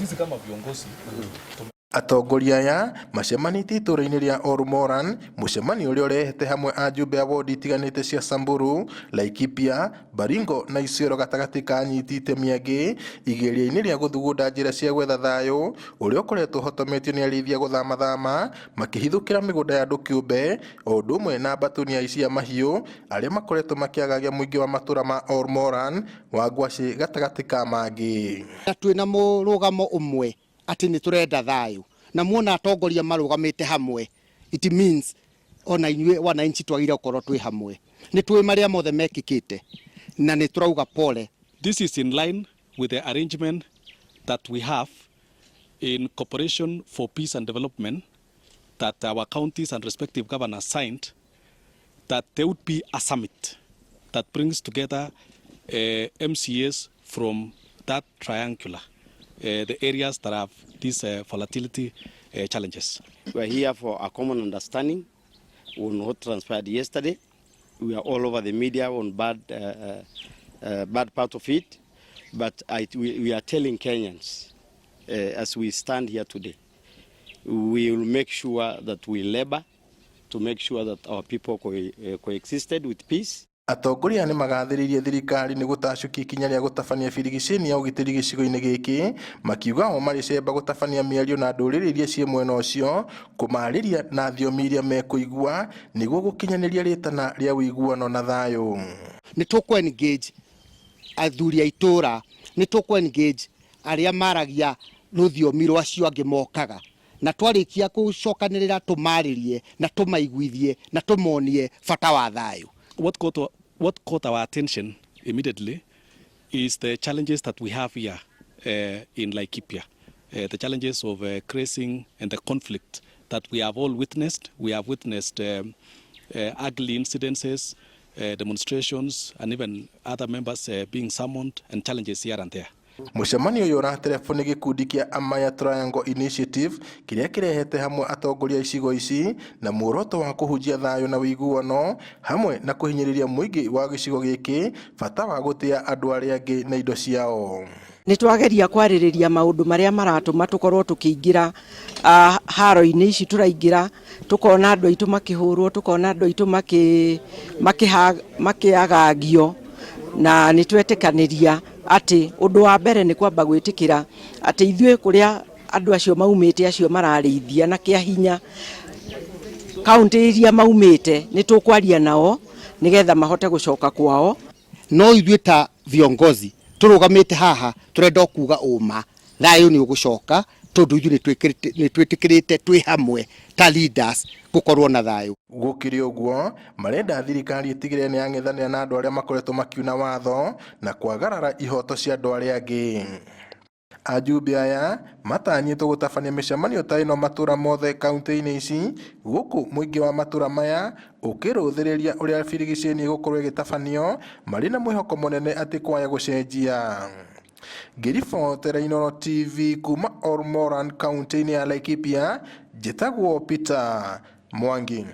Sisi kama viongozi. Atongoria aya macemanĩtie itũũra-inĩ rĩa Olmoran, mũcemanio ũrĩa ũrehete hamwe ajumbe a wondi itiganĩte cia Samburu, Laikipia, Baringo na Isiolo gatagatĩ ka anyiti itemi angĩ igeria-inĩ rĩa gũthugunda njĩra cia gwetha thayũ ũrĩa ũkoretwo ũhotometio nĩ arĩithia gũthamathama makĩhithũkĩra mĩgũnda ya andũ kĩũmbe o ũndũ ũmwe na mbatuni ya aici a mahiũ arĩa makoretwo makĩagagia mũingĩ wa matũũra ma Olmoran wa Ngwacĩ gatagatĩ ka mangĩ. Na twĩna mũrũgamo ũmwe atĩ nĩ tũrenda thayũ, na muona atongoria marũgamĩte hamwe, it means ona inyuĩ wananchi twagĩrĩire gũkorwo twĩ hamwe. Nĩ tũĩ marĩa mothe mekĩkĩte na nĩ tũrauga pole. This is in line with the arrangement that we have in Cooperation for Peace and Development that our counties and respective governors signed, that there would be a summit that brings together MCAs from that triangular, the areas that have these volatility challenges. We are here for a common understanding on what transpired yesterday. We are all over the media on bad part of it, but we are telling Kenyans as we stand here today, we will make sure that we labor to make sure that our people coexisted with peace. Atongoria aya nĩmagathĩrĩirie thirikari nĩ gũtacũkia ikinya rĩa gũtabania birigiceni ya ũgitĩri gĩcigo-inĩ gĩkĩ, makiuga o marĩ cemba gũtabania mĩario na ndũrĩrĩ iria ciĩ mwena ũcio kũmarĩria na thiomi iria mekũigua nĩguo gũkinyanĩria rĩtana rĩa ũiguano na thayũ. Nĩ tũkũ engage athuri a itũra, nĩ tũkũ engage arĩa maragia rũthiomi rwa acio angĩ mokaga, na twarĩkia gũcokanĩrĩra tũmarĩrie na tũmaiguithie na tũmonie bata wa thayũ. What caught our attention immediately is the challenges that we have here in Laikipia, the challenges of grazing and the conflict that we have all witnessed. We have witnessed ugly incidences, demonstrations, and even other members being summoned and challenges here and there. Mũcemanio ũyũ ũraterebwo nĩ gĩkundi kĩa Amaya Triangle Initiative kĩrĩa kĩrehete hamwe atongoria a icigo ici na muoroto wa kũhunjia thayũ na ũiguano hamwe na kũhinyĩrĩria mũingĩ wa gĩcigo gĩkĩ bata wa gũtĩa andũ arĩa angĩ na indo ciao. Nĩ twageria kwarĩrĩria maũndũ marĩa maratũma tũkorwo tũkĩingĩra haro-inĩ ici tũraingĩra, tũkona andũ aitũ makĩhũrwo, tũkona andũ aitũ makĩagagio, na nĩ twetĩkanĩria atĩ ũndũ wa mbere nĩ kwamba gwĩtĩkĩra atĩ ithuĩ kũrĩa andũ acio maumĩte, acio mararĩithia na kĩa hinya kaunti iria maumĩte, nĩ tũkwaria nao nĩgetha mahote gũcoka kwao. No ithuĩ ta viongozi tũrũgamĩte haha tũrenda o kuga ũma, thayũ nĩ ũgũcoka tondũ ithuĩ nĩ twĩtĩkĩrĩte twĩ hamwe ta leaders gũkorwo na thayũ. Gũkĩrĩ ũguo, marenda thirikari ĩtigĩrĩre nĩ yang'ethanĩra na andũ arĩa makoretwo makiuna watho na kwagarara ihoto cia andũ arĩa angĩ. Ajumbe aya matanyĩtwo gũtabania mĩcemanio ta ĩno matũra mothe kaunti-inĩ ici, gũkũ mũingĩ wa matũra maya ũkĩrũthĩrĩria ũrĩa birigiceni ĩgũkorwo ĩgĩtabanio marĩ na mwĩhoko mũnene atĩ kwaya gũcenjia. Ngĩribotera Inooro TV kuma Olmoran kaunti-inĩ ya Laikipia, njĩtagwo Peter Mwangi.